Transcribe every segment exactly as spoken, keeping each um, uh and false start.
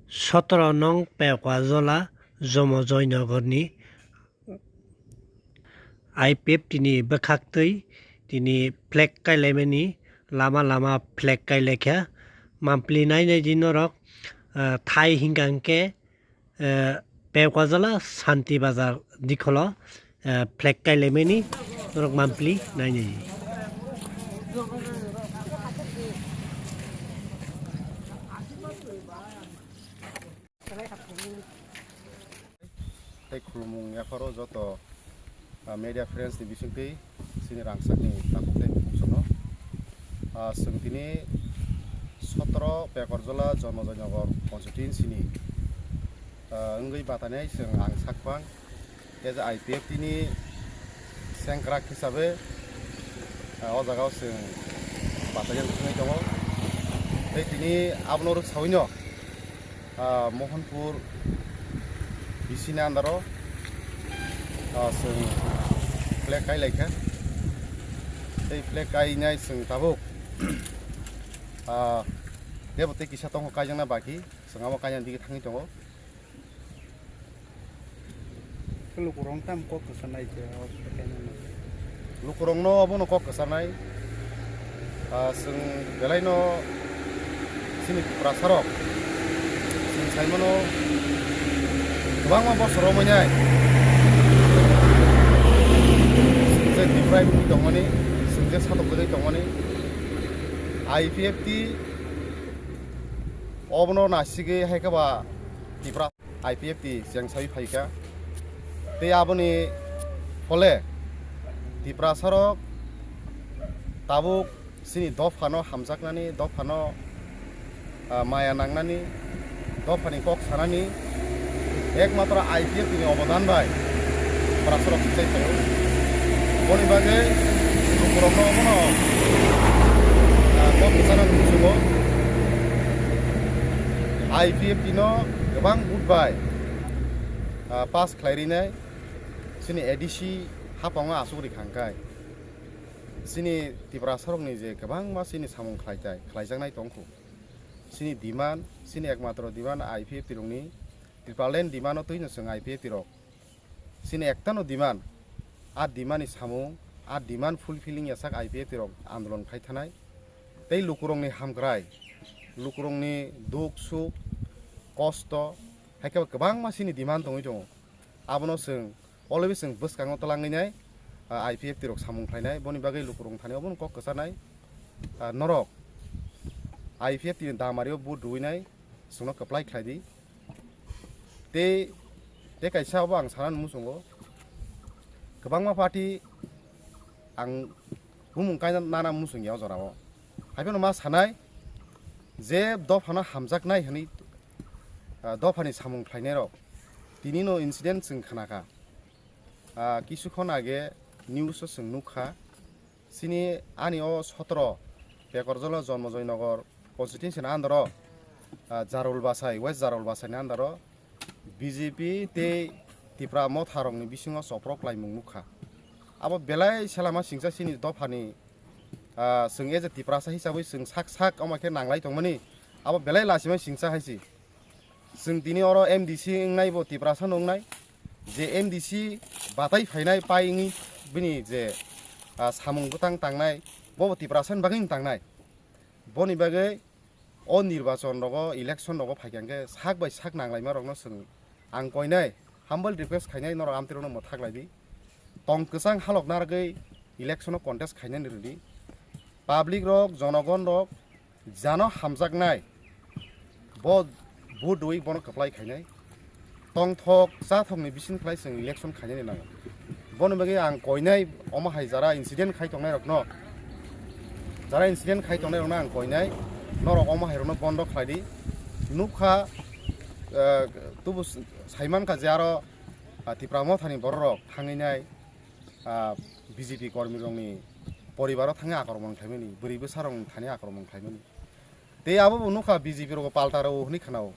Sotoro nong Pekwajola Jomojoynogorni I P F T ni bwkhaktwi tini flag kailaimani lama lama flag kailaikha. Mampli nainai di norok, ah, thai hingka hingke, eh, Pekwajola Santi Bazar dikholo, eh, flag kailaimani norok mampli nainai. Tei khulumung yapharo joto, ah, media friends ni bisingtwi chini rangchakni takhuk tei bukhuk sono. Ah, chwng tini sotoro Pekorjola Jomojoynagar constituency ni, ah, wngwi batanai chwng ang sakphang. As a I P F T ni sengkrak hisabe, ah, o jaga o chwng batai wngwi tongo. Tei tini abono rwk sawi no, ah, Mohanpur B C ni under o, ah, chwng flag kai laikha. Tei flag kainai chwng tabuk, ah, tebo tei kisa tongo kaijakna baki, chwng abo kainani dige thangwi tongo. Lukurok tam kok kwchanai je o khe khe nang. Lukurokno obono kok kwchanai. Ah, chwng belaino chini Tiprasarok chwng saimano kwbangma bosor romwi nai. Chwng je Tipra wngwi tongmani, chwng je satok kwrwi tongmani, I P F T obono nasigwi hai khe ba Tipra I P F T chengsawi phaikha. Tei aboni phole Tiprasarok tabuk chini dophano hamjaknani, dophano, ah, maya nangnani, dophani kok sanani ekmatro I P F T ni obodan bai Tiprasarok kichai phaio. Boni bagwi lukurokno omono, ah, kok kwchana muchungo. I P F T no kwbang vote bai, ah, pass khlai rinai chini A D C haphango aswk rikha hwnkhe chini Tiprasarokni je kwbangma chini samung khlaitai, khlaijaknai tongkhu. Chini demand, chini ekmatro demand I P F T rokni, Tipraland demand o twino chwng I P F T rok. Chini ektano demand, a demand ni samung, a demand fulfilling yasak I P F T rok andolon khai thanai. Tei lukurokni hamkrai, lukurokni duk suk, kosto, hai khe kwbangma chini demand tongwi tongo. Abono chwng always chwng bwskango twlangwi nai, ah, I P F T rok samung khlainai, boni bagwi lukurok thani obono kok kwchanai, ah, norok I P F T ni damario vote rwinai chwngno kwplai khlai di. Tei, tei kaisa obo ang sana muchungo, kwbangma party ang bumung kaina nana muchung ya o jorao. Haiphano ma sanai je dophano hamjaknai hwnwi, ah, dophani samung khlainairok. Tinino incident chwng khnakha. Ah, kisu khon age news o chwng nukha. Chini ani o sotoro Pekorjolo Jonmojoynagar constituency ni under o, ah, Jarul Basai, West Jarul Basai ni under o B J P tei Tipra Motha rokni bisingo choprok klaimung nukha. Abo belai selama singsa chini dophani, ah, chwng as a Tiprasa hisabwi chwng sak sak omo khe nanglai tongmani. Abo belai lachimai singsa hai si. Chwng tini oro M D C wngnai bo Tiprasa no wngnai. Je M D C batai phainai pai wngwi bini je, ah, samung bwtang tangnai bo bo Tiprasa ni bagwi wng tangnai. Boni bagwi o nirbachon rogo, election rogo phaikha hwnkhe sak bai sak nanglaima rokno chwng ang koinai humble request khainai norok amtwi rokno mwthak lai di. Tong kwchang halok narwgwi election o contest khainani rwdi. Public rok, jonogon rok jano hamjaknai bo vote rwui bono kwplai khainai. Tongthok chathokni bising khlai chwng election khainani nango. Boni bagwi ang koinai omo hai jara incident khai tongnai rokno, jara incident khai tongnai rokno ang koinai norok omo hai rokno bondo khlai di. Nukha, eh, tubu s-, saimankha je aro, ah, Tipra Mothani borok rok thangwi nai, ah, B J P kormi rokni poribaro thangwi akromon khlaimani, bwrwi bwsa rokni thani akromon khlaimani. Tei abo bo nukha B J P rogo palta rw hwnwi khwnao.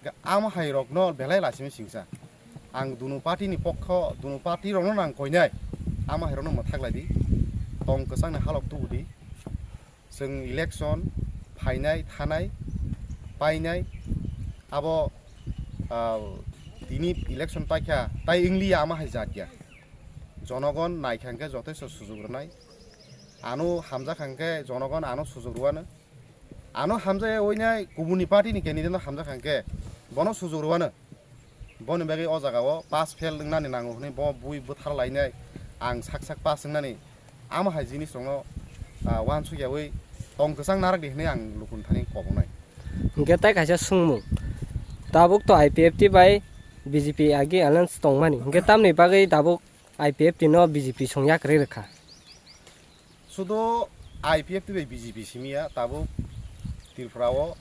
Ga-, amo hai rokno belai lachimwi singsa. Ang dunu party ni pokho, dunu party rokno nang koinai. Amo hai rokno mwthak lai di. Tong kwchangni halok tubu di. Chwng election phainai, thanai, painai. Abo, ah, tini election paikha, tai wngliya ama hai jat ya. Jonogon naikha hwnkhe jotesto sujuk rwnai. Ano hamjak hwnkhe jonogon ano sujuk rwano. Ano hamjak ya oinai kubuni party ni candidate no hamjak hwnkhe bono sujuk rwano. Boni bagwi o jaga o pass fail wngnani nango hwnwi bo bui bwthar lainai, ang sak sak pass wngnani. Ama hai jinis rokno, ah, uansuk yaui tong kwchang narak di hwnwi ang lukuni thani kobonai. Hwnkhe tai kaisa swngmung. Tabuk to I P F T bai B J P agi alliance tongmani. Hwnkhe tamni bagwi tabuk I P F T no B J P songya kwrwi rwkha. Sudo I P F T bai B J P simi ya tabuk Tripura o